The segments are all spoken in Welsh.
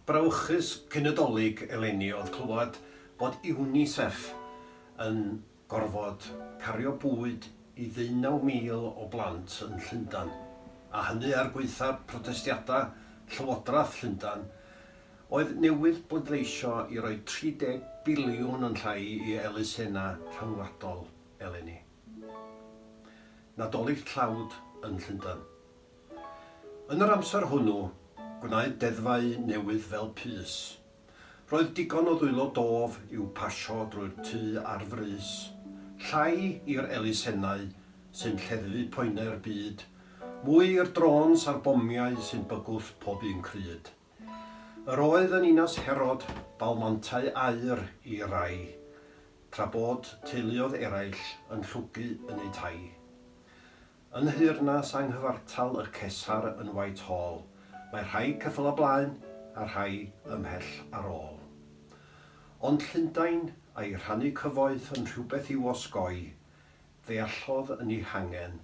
Brawychus cyn y Dolig eleni oedd clywed bod UNICEF yn gorfod cario bwyd i ddeunaw 1,000 o blant yn Llundain, a hynny er gwaetha protestiadau Llywodraeth Llundain, oedd newydd bleidleisio i roi 30 biliwn yn llai i elusennau rhyngwladol eleni. Nadolig tlawd yn Llundain. Yn yr amser hwnnw, gwnaed deddfau newydd fel pys. Roedd digon o ddwylo dof i'w pasio drwy'r tŷ ar frys, llai i'r elusennau sy'n lleddfu poenau'r byd, mwy i'r drôns a'r bomiau sy'n bygwth pob un cryd. Yr oedd yn ninas Herod balmantau aur i rai, tra bod teuluoedd eraill yn llwgu yn eu tai. Yn nheyrnas anghyfartal y Cesar yn Whitehall, mae rhai ceffylau blaen a rhai ymhell ar ôl. Ond Llundain, a'i rhannu cyfoeth yn rhywbeth i'w osgoi, ddeallodd yn ei hangen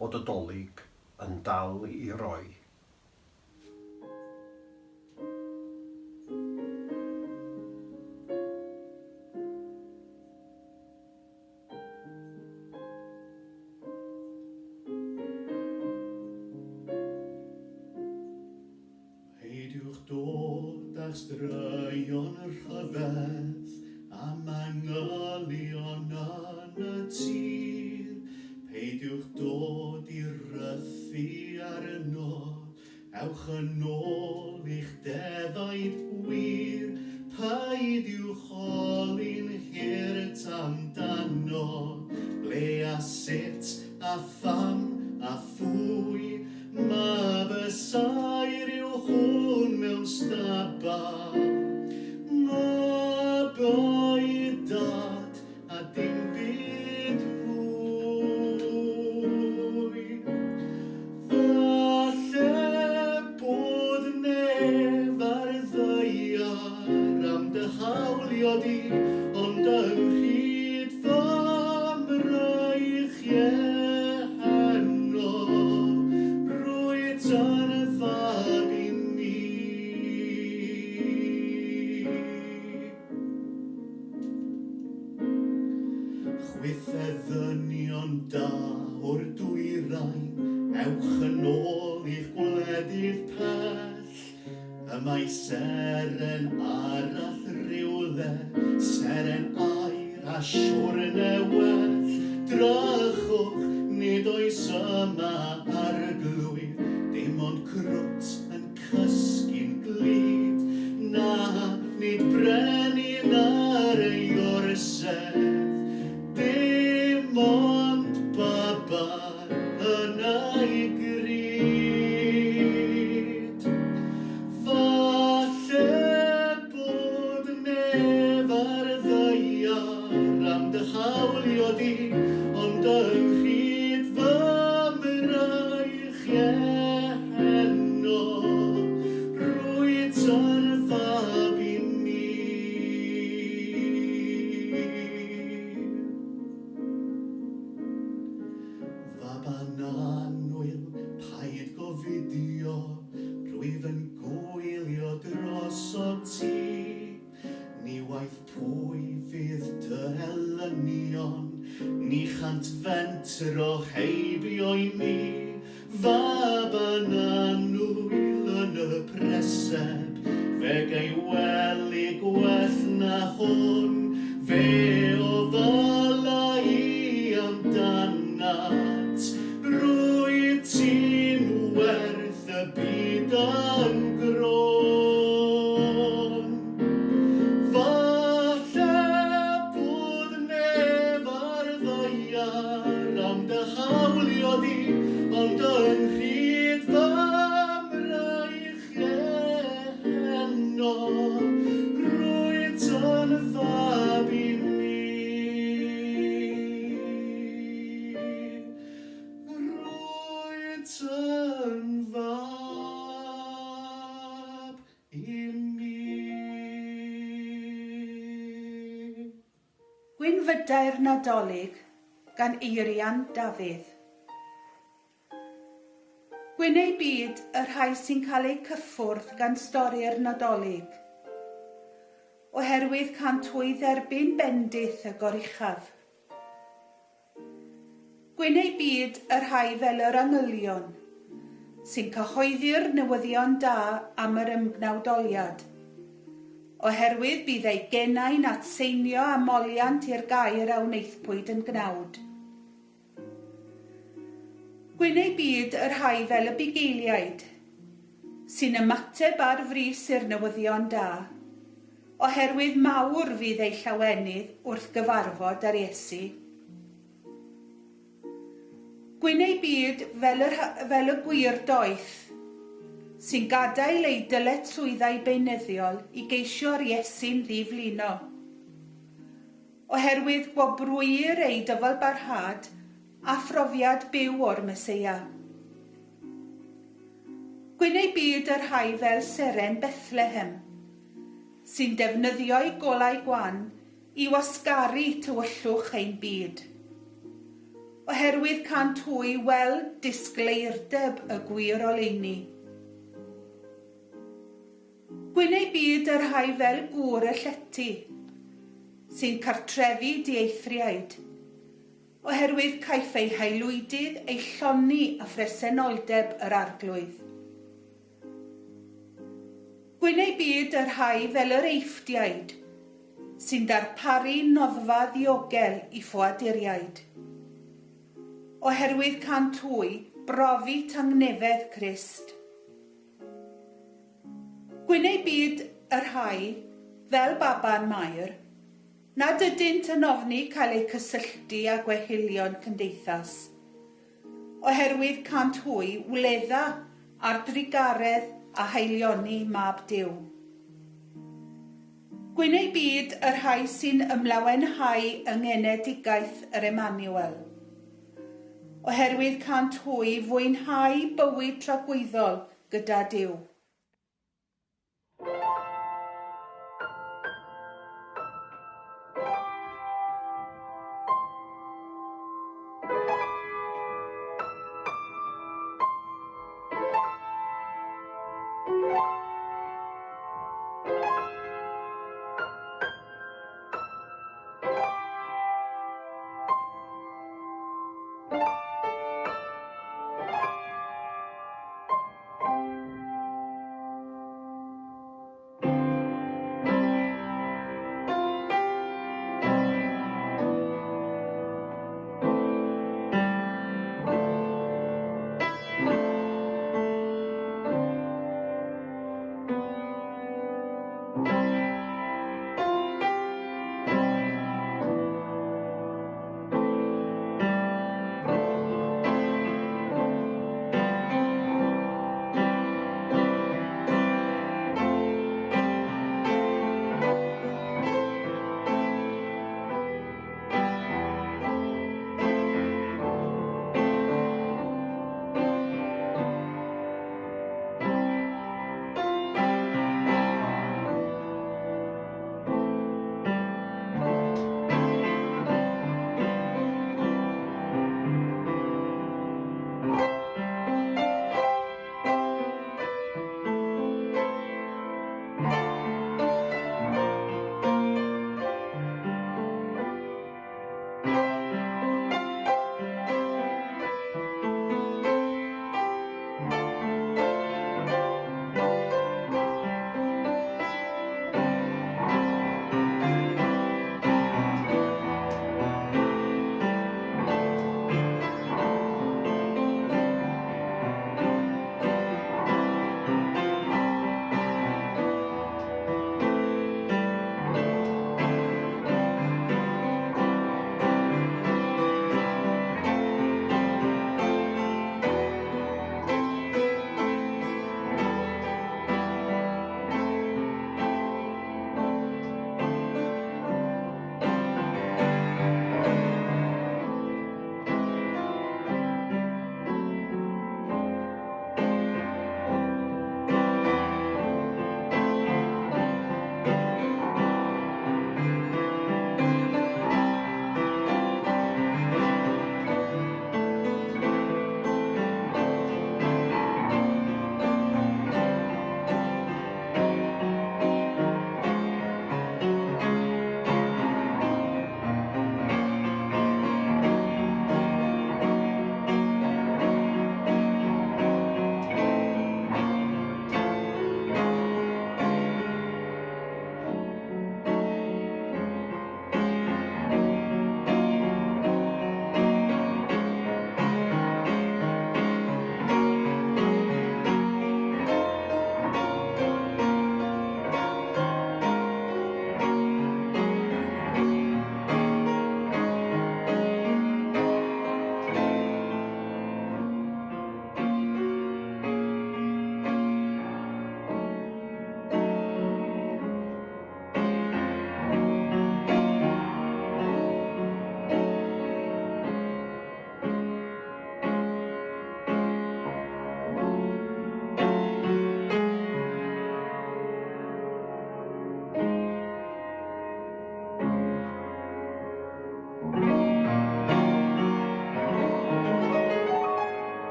fod y Dolig yn dal i roi. Peidiwch dod â'ch straeon rhyfedd a manylion yn y tir. Peidiwch dod i rythu arno Ewch yn ôl i'ch defaid wir, peidiwch holi'n hurt amdano, ble a sut a pham a phwy, mab y saer yw hwn mewn stabal, mab ei dad a dim byd mwy. Falle bod nef ar ddaear am dy hawlio di, ond yng nghryd fy mreichiau heno, rwyt yn fab i mi. Chwithe ddynion da o'r dwyrain, ewch yn ôl i'ch gwledydd pell. Y mae seren arall rywle, seren aur a siwrne well. Drychwch, nid oes yma arglwydd, dim ond crwt yn Cysgu'n glyd, na, nid brenin ar ei orsedd, dim ond baban yn ei gryd. Falle bod nef ar ddaear am dy hawlio di, ond yng nghryd fy mraich Lle heno, rwyt yn fab i mi. Fab anannwyl, paid gofidio, rwyf yn gwylio drosot ti. Ni waeth pwy fydd dy elynion, ni chant fentro heibio i mi, fab anannwyl yn y preseb, fe gai wely gwell na hwn, fe ofala i amdanat, rwyt ti'n werth y byd yn groen. Falle bod nef ar ddaear am dy hawlio di, ond yng nghryd fy mreichiau heno, rwyt yn fab i mi. Rwyt yn fab i mi. Gwynfydau'r Nadolig gan Eirian Dafydd. Gwyn eu byd y rhai sy'n cael eu cyffwrdd gan stori'r Nadolig, oherwydd cânt hwy dderbyn bendith y Goruchaf. Gwyn eu byd y rhai fel yr angylion, sy'n cyhoeddi'r newyddion da am yr ymgnawdoliad, oherwydd bydd eu genau'n atseinio a moliant i'r gair a wnaethpwyd yn gnawd. Gwyn eu byd y rhai fel y bugeiliaid, sy'n ymateb ar frys i'r newyddion da, oherwydd mawr fydd eu llawenydd wrth gyfarfod â'r Iesu. Gwyn eu byd fel y, fel y gwir doeth, sy'n gadael eu dyletswyddau beunyddiol i geisio'r Iesu'n ddi-flino. Oherwydd gwobrwyir eu dyfalbarhad a phrofiad byw o'r Meseia. Gwyn eu byd y rhai fel seren Bethlehem, sy'n defnyddio'i golau gwan i wasgaru tywyllwch ein byd. Oherwydd cânt hwy weld disgleirdeb y gwir oleuni. Gwyn eu byd y rhai fel gŵr y llety, sy'n cartrefu dieithriaid, oherwydd caiff eu haelwydydd eu llonni â phresenoldeb yr Arglwydd. Gwyn eu byd y rhai fel yr Eifftiaid, sy'n darparu noddfa ddiogel i ffoaduriaid, oherwydd cânt hwy brofi tangnefedd Crist. Gwyn eu byd y rhai, fel baban Mair, nad ydynt yn ofni cael eu cysylltu â gwehilion cymdeithas, oherwydd cânt hwy wledda ar drugaredd a haelioni Mab Duw. Gwyn eu byd y rhai sy'n ymlawenhau yng ngenedigaeth yr Emaniwel, oherwydd cânt hwy fwynhau bywyd tragwyddol gyda Duw.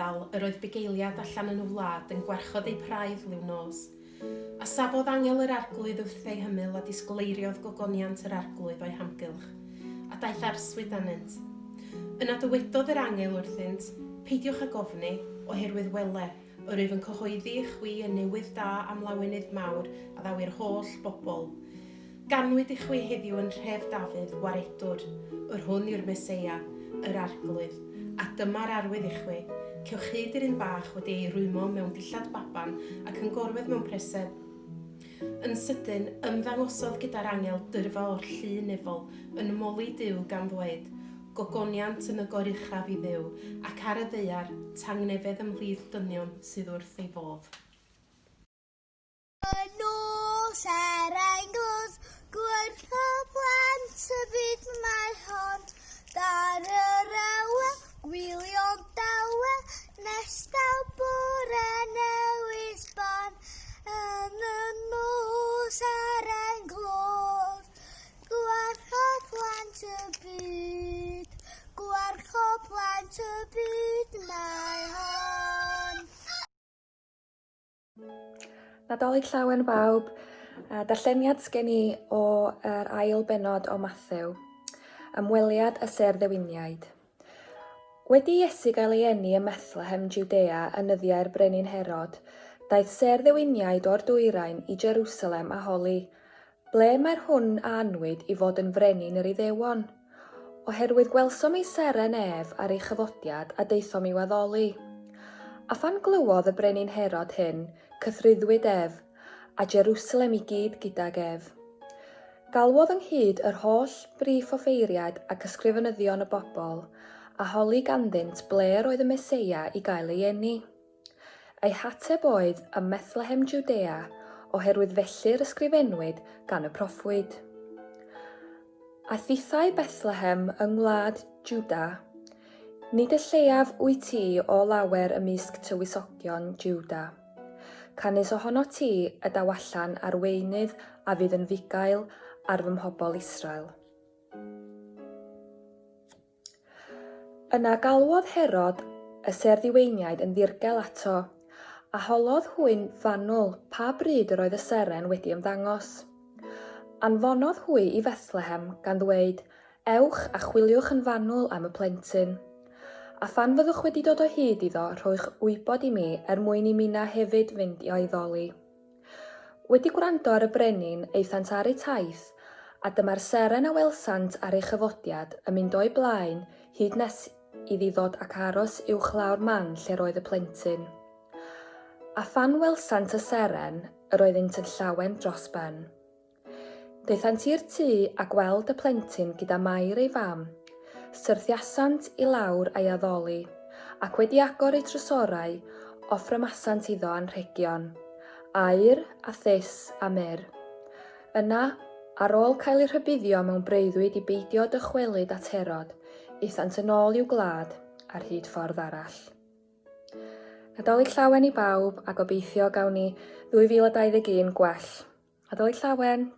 dal, yr oedd bugeiliad allan yn y wlad yn gwarchod eu praidd liw nos. A safodd angel yr Arglwydd wrth eu hymyl a disgleiriodd gogoniant yr Arglwydd o'u hamgylch, a daeth arswyd arnynt. Yna dywedodd yr angel wrthynt, Peidiwch ag ofni, oherwydd wele, yr wyf yn cyhoeddi i chwi y newydd da am lawenydd mawr a ddaw i'r holl bobl. Ganwyd i chwi heddiw yn nhref Dafydd, Waredwr, yr hwn yw'r Meseia, yr Arglwydd. A dyma'r arwydd i chwi, cewch hyd i'r un bach wedi ei rwymo mewn dillad baban ac yn gorwedd mewn preseb. Yn sydyn, ymddangosodd gyda'r angel dyrfa o'r llu nefol, yn moli Duw gan ddweud, Gogoniant yn y goruchaf i Dduw, ac ar y ddaear, tangnefedd ymhlith dynion sydd wrth ei fodd. Y nos er ein glod, gwyrth y plant y byd mae hon, dar yr awel, gwylio'n dawel, nes daw bore newydd sbon, yn y nos er ein glod, gwarth y plant y byd, gwarth y plant y byd mae hon. Nadolig llawen bawb. Darlleniad sgen i o yr ail bennod o Mathew. Ymweliad y Sêr Ddewiniaid. Wedi i Iesu gael ei eni ym Methlehem, Jwdea, yn nyddiau'r brenin Herod, daeth sêr ddewiniaid o'r dwyrain i Jerusalem a holi, Ble mae'r hwn a anwyd i fod yn frenin yr Iddewon? Oherwydd gwelsom ei seren ef ar ei chyfodiad a daethom i'w addoli. A phan glywodd y brenin Herod hyn, cythruddwyd ef, a Jerusalem i gyd gydag ef. Galwodd ynghyd yr holl brif offeiriaid ac ysgrifenyddion y bobl, a holi ganddynt ble yr oedd y Meseia i gael ei eni. Ei hateb oedd, Ym Methlehem Jwdea, oherwydd felly'r ysgrifennwyd gan y proffwyd. A thithau Bethlehem yng ngwlad Jwda, nid y lleiaf wyt ti o lawer ymysg tywysogion Jwda. Canys ohonot ti y daw allan arweinydd a fydd yn fugail ar fy mhobl Israel. Yna galwodd Herod y sêr-ddiweiniaid yn ddirgel ato, a holodd hwy'n fanwl pa bryd yr oedd y seren wedi ymddangos. Anfonodd hwy i Fethlehem, gan ddweud, Ewch a chwiliwch yn fanwl am y plentyn. A phan fyddwch wedi dod o hyd iddo, rhowch wybod i mi, er mwyn i minnau hefyd fynd i addoli. Wedi gwrando ar y brenin, aethant ar eu taith, a dyma'r seren a welsant ar ei chyfodiad yn mynd o'u blaen hyd nes iddi ddod ac aros uwchlaw'r man lle'r oedd y plentyn. A phan welsant y seren, yr oeddynt yn llawen dros ben. Daethant i'r tŷ a gweld y plentyn gyda Mair ei fam. Syrthiasant i lawr a'i addoli, ac wedi agor eu trysorau, offrymasant iddo anrhegion, aur, a thus, a myrr. Yna, ar ôl cael eu rhybuddio mewn breuddwyd i beidio dychwelyd at Herod, aethant yn ôl i'w gwlad ar hyd ffordd arall. Nadolig llawen i bawb, a gobeithio gawn ni 2021 gwell. Nadolig llawen!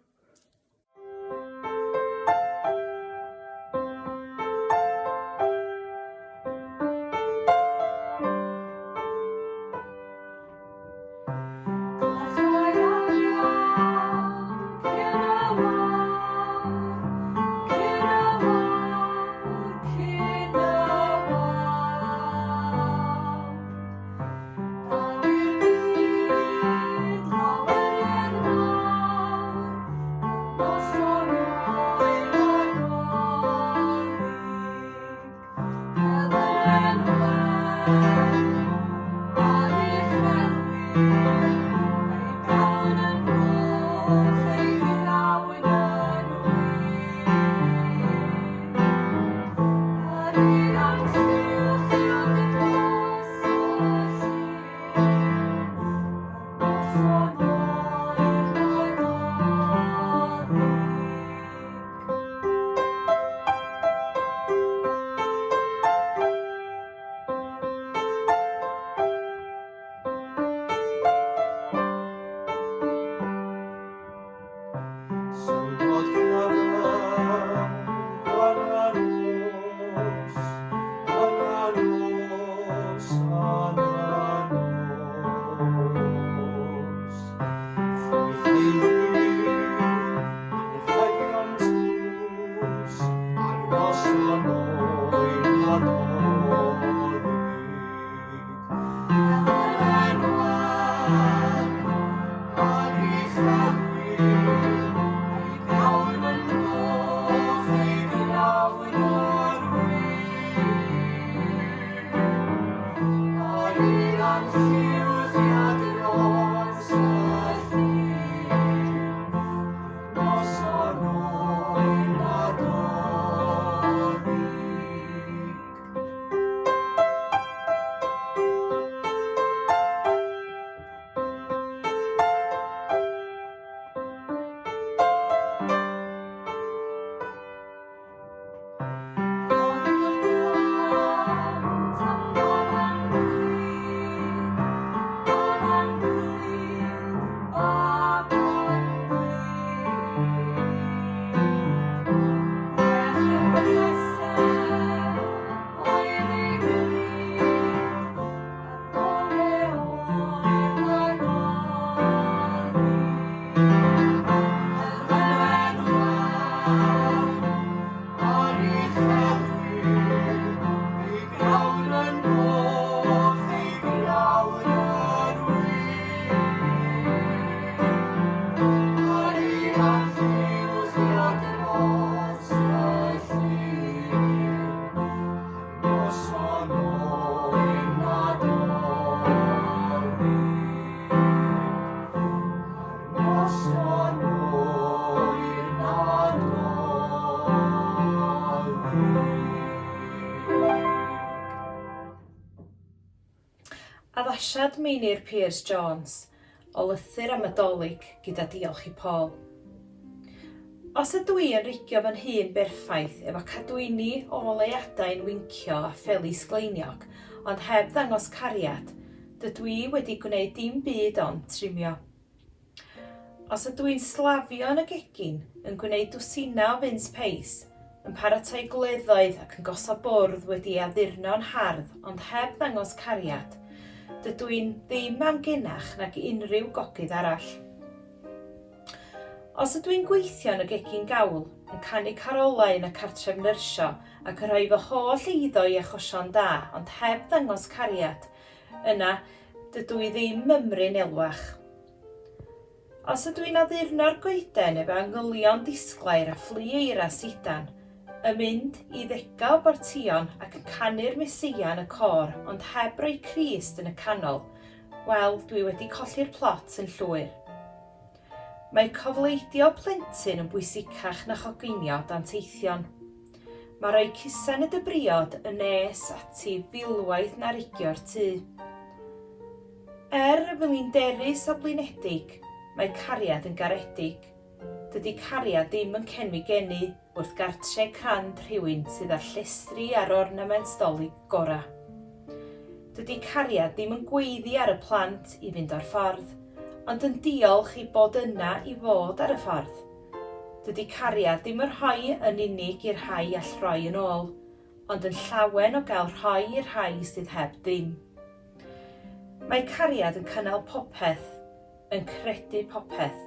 Arlliwddiad nos y llun, noson oer Nadolig. Addasiad Meinir Pierce Jones o lythyr am y Dolig gyda diolch i Paul. Os ydw i yn rigio fy nhŷ'n berffaith efo cadwyni o oleuadau'n wincio a pheli sgleiniog ond heb ddangos cariad, dydw i wedi gwneud dim byd ond trimio. Os ydw i'n slafio yn y gegin, yn gwneud dwsinau o fyns peis, yn paratoi gwleddoedd ac yn gosod bwrdd wedi ei addurno'n hardd ond heb ddangos cariad, dydw i'n ddim amgenach nag unrhyw gogydd arall. Os ydw i'n gweithio yn y gegin gawl, yn canu carolau yn y cartref nyrsio ac yn rhoi fy holl eiddo i achosion da ond heb ddangos cariad, yna Dydw i ddim mymryn elwach. Os ydw i'n addurno'r goeden efo angylion disglair a phlu eira sidan, yn mynd i ddegau o bartïon ac yn canu'r Meseia yn y côr ond heb roi Crist yn y canol, wel, dwi wedi colli'r plot yn llwyr. Mae cofleidio plentyn yn bwysicach na choginio danteithion. Mae rhoi cusan y dy briod yn nes ati filwaith na rigio'r tŷ. Er y flinderus a blinedig, mae cariad yn garedig. Dydy cariad ddim yn cenfigenu wrth gartre crand rhywun sydd â'r llestri a'r ornaments 'Dolig gora. Dydy cariad ddim yn gweiddi ar y plant i fynd o'r ffordd, ond yn diolch eu bod yna i fod ar y ffordd. Dydy cariad ddim yn rhoi yn unig i'r rhai all roi yn ôl, ond yn llawen o gael rhoi i'r rhai sydd heb ddim. Mae cariad yn cynnal popeth, yn credu popeth,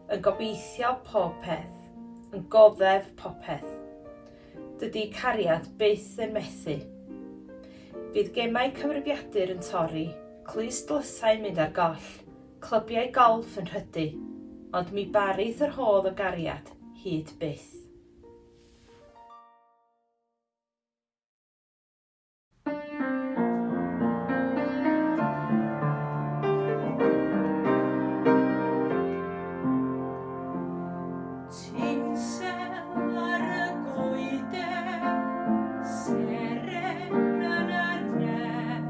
yn gobeithio pob peth, yn goddef popeth. Dydy cariad byth yn methu. Bydd gemau cyfrifiadur yn torri, clust dlysau'n mynd ar goll, Clybiau golff yn rhydu, ond mi barith yr hodd o gariad hyd byth. Tinsel ar y goeden, seren yn yr nef,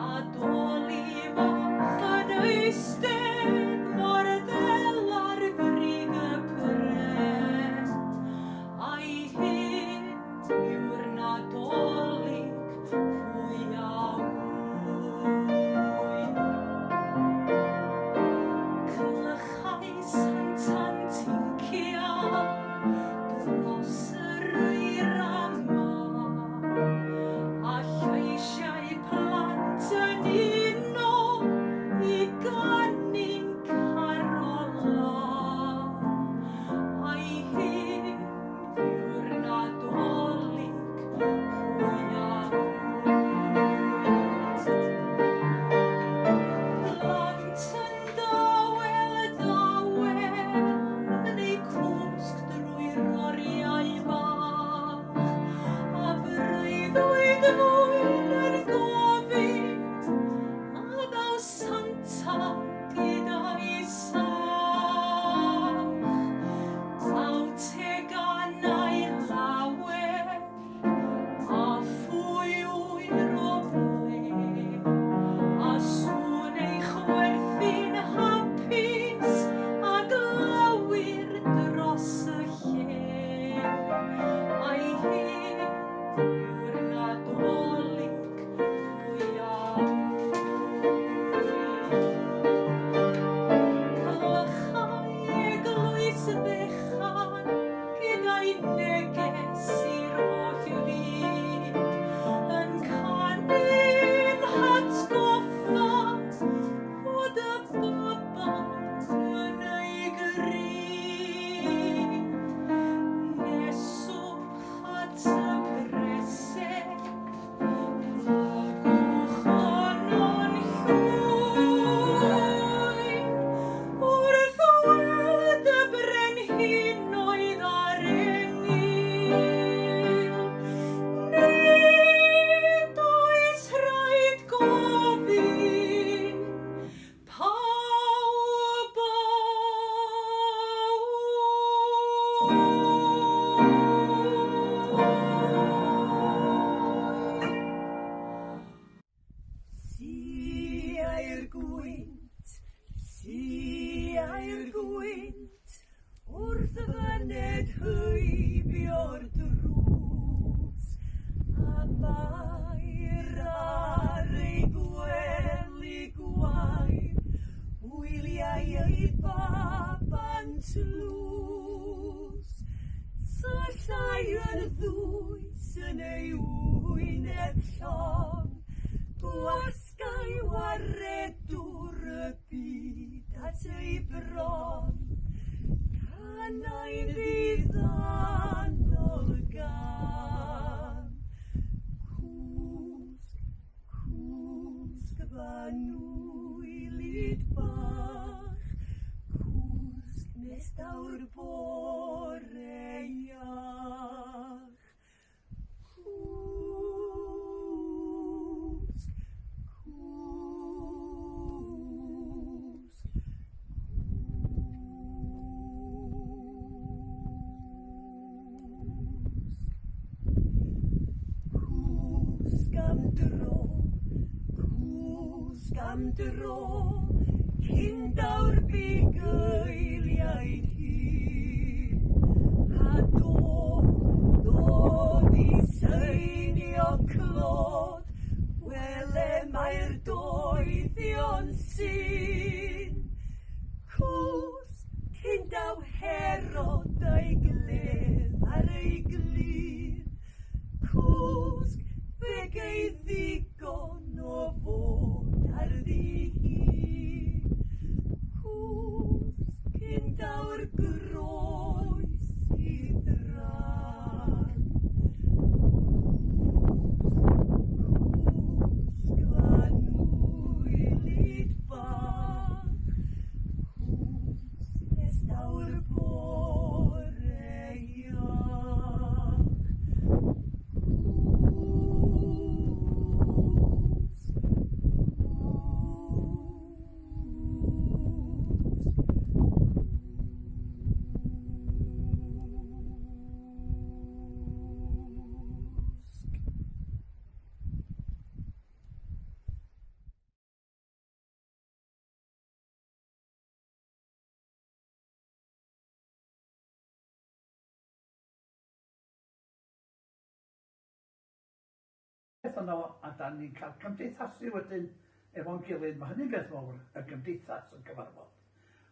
a doli fach yn eistedd mor ddel ar frig y pren. Siai'r gwynt, siai'r gwynt, wrth fyned heibio'r drws, a Mair ar ei gwely gwair, wyliai ei baban tlws. Syllai yn ddwys yn ei wyneb llon, gwasgai waredwr y byd at ei bron, canai'n ddiddanol gan. Cwsg, cwsg f'anwylyd bach, cwsg nes daw'r bore iach. Cwsg, cwsg, cwsg. Cwsg am dro, cwsg am dro, cyn daw'r bugeiliaid hyn. A dod, dod i seinio clod, wele mae'r doethion sy'n. Cwsg cyn daw Herod a'i gledd ar ei glun. Cwsg, fe gei ddigon o fod ar ddi-hun. Cwsg cyn daw'r groes i ddrag. Cwsg, cwsg f'anwylyd bach. Cwsg nes daw'r bore iach. Cwsg, cwsg, cwsg. Peth yno a 'dan ni'n cael cymdeithasu wedyn efo'n gilydd, ma' hynny'n beth mawr, y gymdeithas yn cyfarfod.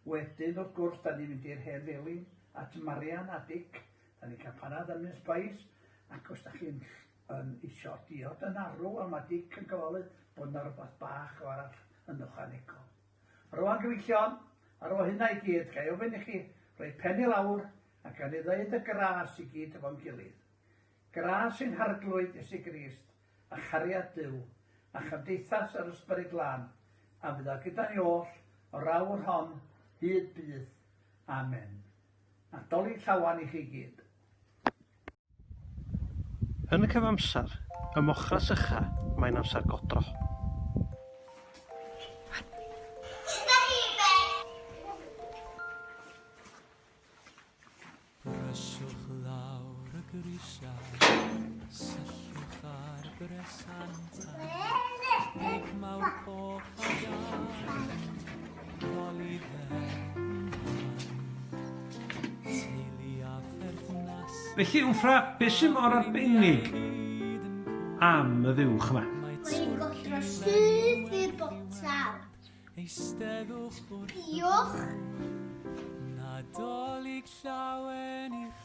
Wedyn wrth gwrs 'dan ni'n mynd i'r Hen Felin at Marian a Dic, 'dan ni'n cael panad a mince pies ac os 'dach chi'n yn isio diod yn arw, wel ma' Dic yn gofalu bod 'na rwbath bach o arall yn ychwanegol. Rwan gyfeillion, ar ôl hynna i gyd, ga i ofyn i chi roi pen i lawr a gawn ni ddeud y gras i gyd efo'n gilydd. Gras ein Harglwydd Iesu Grist, a chariad Duw, a chymdeithas yr Ysbryd Glân, a fyddo gyda ni oll o'r awr hon hyd byth. Amen. Nadolig llawen i chi gyd. Yn y cyfamser, ym Mochras Ucha, mae'n amser godro. Brysiwch lawr y grisiau, syllwch ar bresantau, Beic mawr coch a darn, doli Felly, Wmffra, beth sy'n mor arbennig am y fuwch yma? Mae'n godro syth i'r botel. Diolch.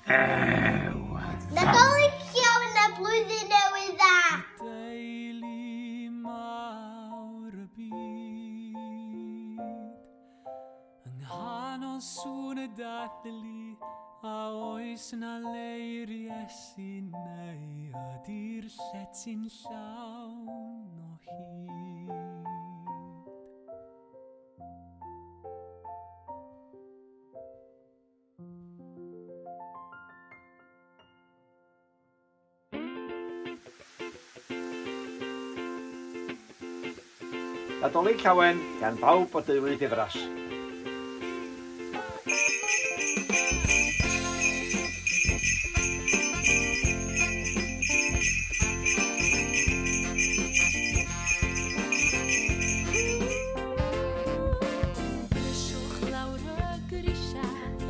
Ew! Nadolig llawen a blwyddyn newydd dda! Yng nghanol sŵn y dathlu, a oes 'na le i'r Iesu neu ydi'r llety'n llawn o hyd? Nadolig Llawen gan bawb o deulu Difras.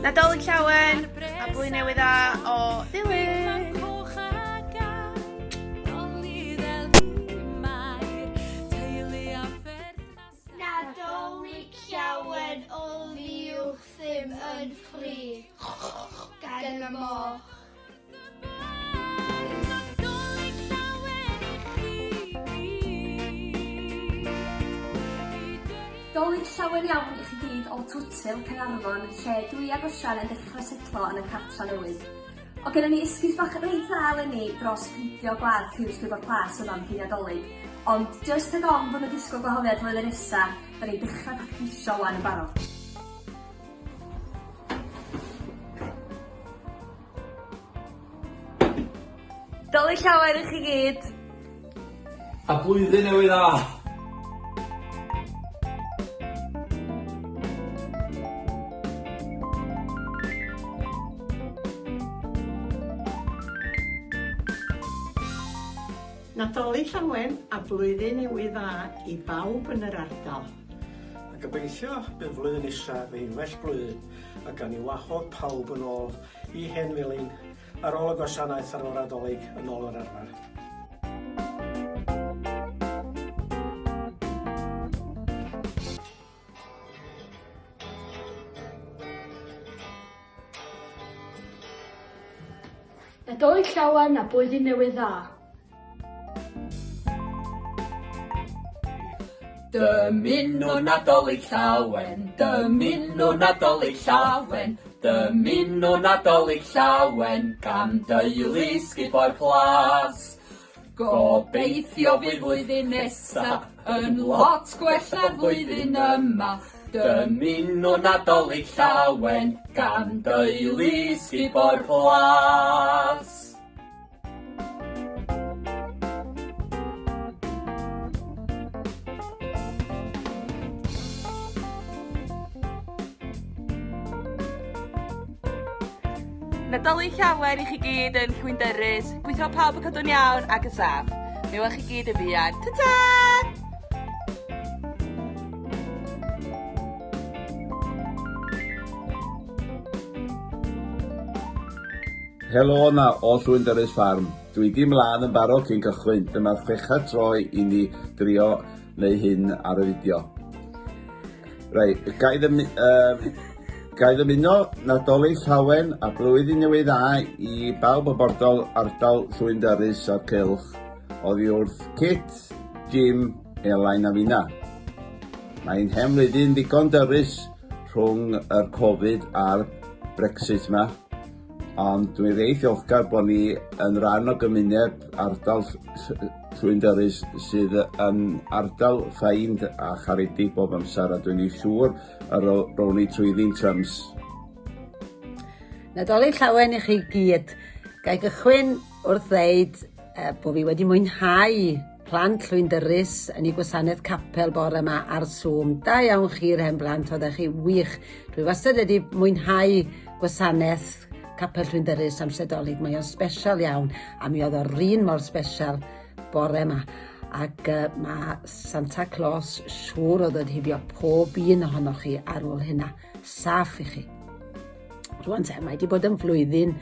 Nadolig llawen a blwyddyn newydd dda o Ddulyn! Nadolig llawen o ddiwrthym yn ffri gan y moch. Dolig llawen iawn i chi gyd o Twtil, Caernarfon, lle dwi ag Osian yn dechrau setlo yn y cartra newydd. O gennon ni esgus bach reit dda eleni dros peidio gwadd criw Sgubor Plas yma am ginio Dolig, ond jyst rhag ofn bod nhw'n disgwyl gwahoddiad flwyddyn nesa, da ni'n dechrau practisio wan yn barod. Dolig llawer i chi gyd! A blwyddyn newydd dda! Nadolig Llawen a Blwyddyn Newydd Dda i bawb yn yr ardal. A gobeithio bydd flwyddyn nesa fi'n well blwyddyn a gawn ni wahodd pawb yn ôl i Hen Felin ar ôl y gwasanaeth ar ôl yr Adolyg yn ôl yr arfer. Nadolig Llawen a Blwyddyn Newydd Dda! Dymunwn Nadolig Llawen, dymunwn Nadolig Llawen, dymunwn Nadolig Llawen gan deulu Sgubor Plas. Gobeithio fydd flwyddyn nesa yn lot gwell na'r flwyddyn yma. Dymunwn Nadolig Llawen gan deulu Sgubor Plas. Nadolig llawer i chi gyd yn Llwyndyrys. Gweithio pawb yn cadw'n iawn ac yn saff. Mi welch chi gyd yn fuan. Ta-ta! Helo 'na o Llwyndyrys Farm. Dwi 'di mlaen yn barod cyn cychwyn. Dyma'r chwechad tro i ni drio neu hyn ar y fideo. Reit, ga i ddymu- yym, ga i ddymuno Nadolig Llawen a Blwyddyn Newydd Dda i bawb o bordol ardal Llwyn Dyrys a'r cylch oddi wrth Kit, Jim, Elain a finna. Mae'n hen flwyddyn ddigon dyrys rhwng yr Covid a'r Brexit 'ma. Ond dwi'n reit ddiolchgar bod ni yn rhan o gymuned ardal Llwyn Dyrys sydd yn ardal ffeind a charedig bob amser a dwi'n siŵr y rown ni trwyddi'n tyms. Nadolig llawen i chi gyd. Ga i gychwyn wrth ddeud uh, bod fi wedi mwynhau plant Llwyndyrys yn ei gwasanaeth capel bore yma ar Zoom. Da iawn chi'r hen blant, oeddech chi wych. Dwi wastad wedi mwynhau gwasanaeth capel Llwyndyrys amser Dolig. Mae o'n sbesial iawn, a mi oedd o'r un mor sbesial bore yma. Ac uh, mae Santa Claus siŵr o ddod hibio pob un ohonoch chi ar ôl hynna. Saff i chi. Rwan te, mae wedi bod yn flwyddyn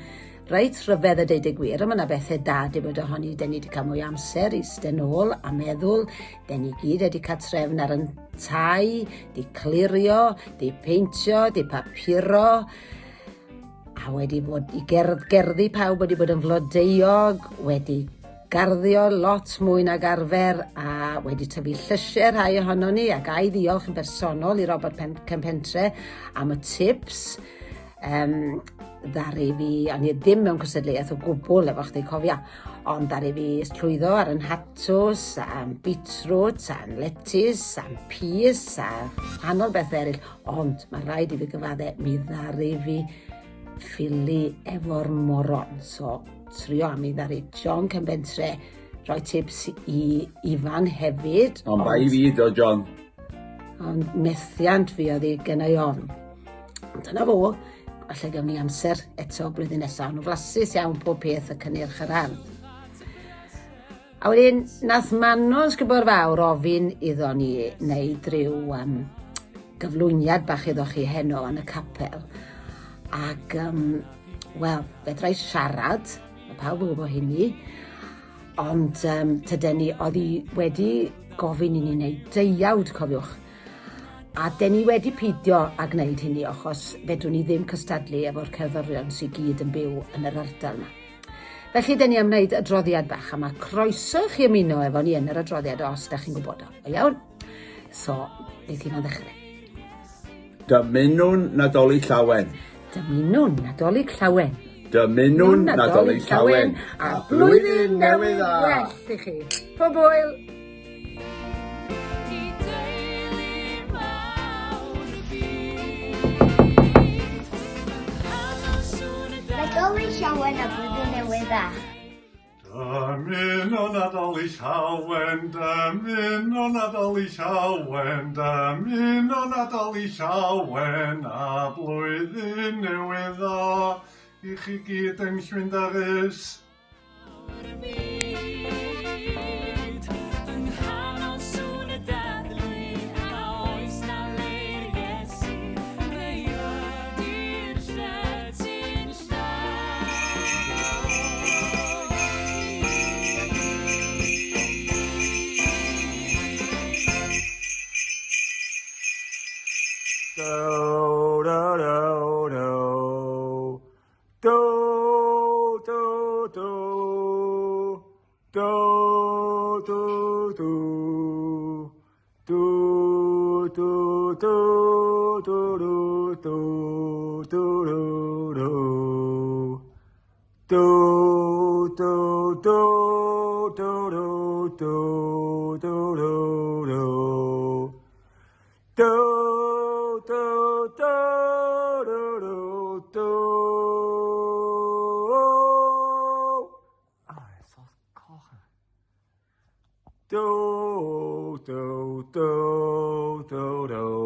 reit rhyfedd a deud y gwir, a mae yna bethau da wedi bod ohoni, den ni wedi cael mwy o amser i iste nôl a meddwl, den ni gyd wedi cael trefn ar yn tai, di clirio, di peintio, di papuro, a wedi bod i gerdd, gerddi pawb wedi bod yn flodeuog, wedi garddio lot mwy nag arfer a wedi tyfu llysiau rhai ohonon ni a ga i ddiolch yn bersonol i Robert Pen Cempentre am y tips um, ddaru fi, o'n i ddim mewn cystadleuaeth o gwbl efo chdi cofia, ond ddaru fi llwyddo ar yn hatws, a'n beetroot, a'n lettuce, a'n peas, a wahanol beth eraill, ond mae rhaid i fi gyfadde, mi ddaru fi ffili efo'r moron, so trio am i ddaru John Cembentre roi tips i Ifan hefyd. Ond bai fi do, John. Ond methiant fi oedd i gennau ofn. Ond dyna fo, falle gawn ni amser eto blwyddyn nesaf. Ond flasus iawn pob peth y cynnyrch yr ardd. A wedyn, nath Manon Sgubor Fawr ofyn iddo ni wneud rhyw um, gyflwyniad bach iddo chi heno yn y capel. Ac, um, wel, fedra i siarad, mae pawb yn gwybod hynny, ond um, tyden ni, oedd hi wedi gofyn i ni wneud deuawd, cofiwch. A den ni wedi peidio â gwneud hynny achos fedrwn ni ddim cystadlu efo'r cerddorion sydd gyd yn byw yn yr ardal yma. Felly, den ni am wneud adroddiad bach a mae croeso i chi ymuno efo ni yn yr adroddiad os da chi'n gwybod o. O iawn? So, neith hi'n ddechrau. Dymunwn Nadolig Llawen. Dymunwn Nadolig Llawen. Dymunwn Nadolig Llawen a Blwyddyn Newydd Dda! Well i chi. Pob hwyl! Nadolig Llawen a Blwyddyn Newydd Dda! Dymuno Nadolig Llawen, dymuno Nadolig Llawen, dymuno Nadolig Llawen a Blwyddyn Newydd Dda i chi gyd yng Llwyndarys. Do, do, do, do. Do, do, do. Do, do, do. Do, do, do, do, do, do, do, do, do. Do, do, do, do, do, do, do, do, do. Do, do, do, do, do, do. Ah, sos coch. Do, do, do, do, do.